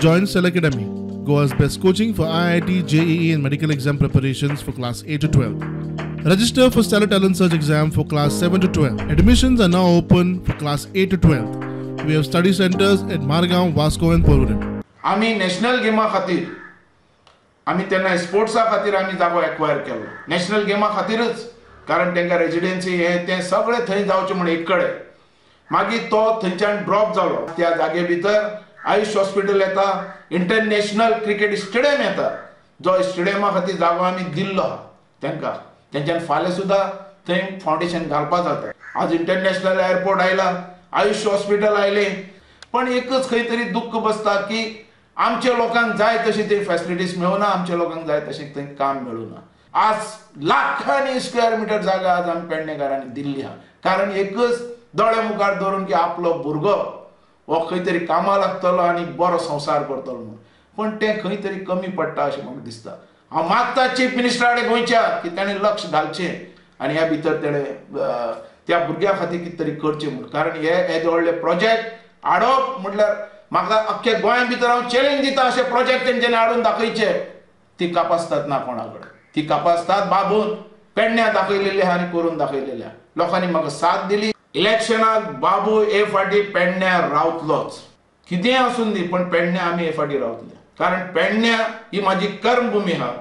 Join Stellar Academy, Goa's best coaching for IIT, JEE and medical exam preparations for class 8 to 12. Register for Stellar Talent Search exam for class 7 to 12. Admissions are now open for class 8 to 12. We have study centers at Margao, Vasco and Porvorim. आमी national गेमा खातीर आमी तेन्ना स्पोर्ट्सा खातीर आमी जागो acquire केलो, national गेमा खातीरच, कारण तांकां रेजिडेन्सी हे तें सगळें थंय जावचें म्हूण एक कडेन. मागीर तो थंयच्यान ड्रॉप जालो. त्या जागे भितर आयुष हॉस्पिटल येता, इंटरनॅशनल क्रिकेट स्टेडियम येता, जो स्टेडियमा खातीर जागो आमी दिल्लो आहा तांकां, तेंच्यान फाल्यां सुद्दां थंय फावंडेशन घालपा जाता. आज इंटरनॅशनल एअरपोर्ट आयला, आयुष हॉस्पिटल आयलें, पण एकच खंय तरी दुख्ख बसता की आमच्या लोकांक जाय तशी थंय फॅसिलिटीज मेळना, आमच्या लोकांक जाय तशें थंय काम मेळना. आज लाखांनी स्क्वेअर मिटर जागा आज आमी पेडणेकारांनी दिल्ली आहा, कारण एकच दोळे मुखार धरून की आपलो भुरगो हो खंय तरी कामाक लागतलो आनी बरो संवसार करतलो म्हणून, पण तें खंय तरी कमी पडटा अशें म्हाका दिसता. हांव मागता चीफ मिनिस्टरा कडेन गोंयच्या की ताणें लक्ष घालचें आनी ह्या भितर तेणें त्या भुरग्यां खातीर कितें तरी करचें म्हणून, कारण हे येदे व्हडले प्रोजेक्ट हाडप म्हटल्यार म्हाका अख्ख्या गोंया भितर हांव चॅलेंज दिता, अशे प्रोजेक्ट तेंच्यांनी हाडून दाखयचे. ती कापास्तात ना कोणा कडेन, ती कापास्तात बाबून पेडण्या दाखयलेली आहा आनी करून दाखयलेली आहा. लोकांनी म्हाका साथ दिली. इलेक्शनाक बाबू हे फाटी पेडण्या रावतलोच, कितेंय आसून दी, पण पेडण्या आमी हे फाटी रावतले, कारण पेडण्या ही म्हाजी कर्मभुमी आहा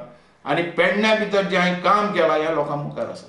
आनी पेडण्या भितर जें हांवें काम केलां ह्या लोकां मुखार आसा.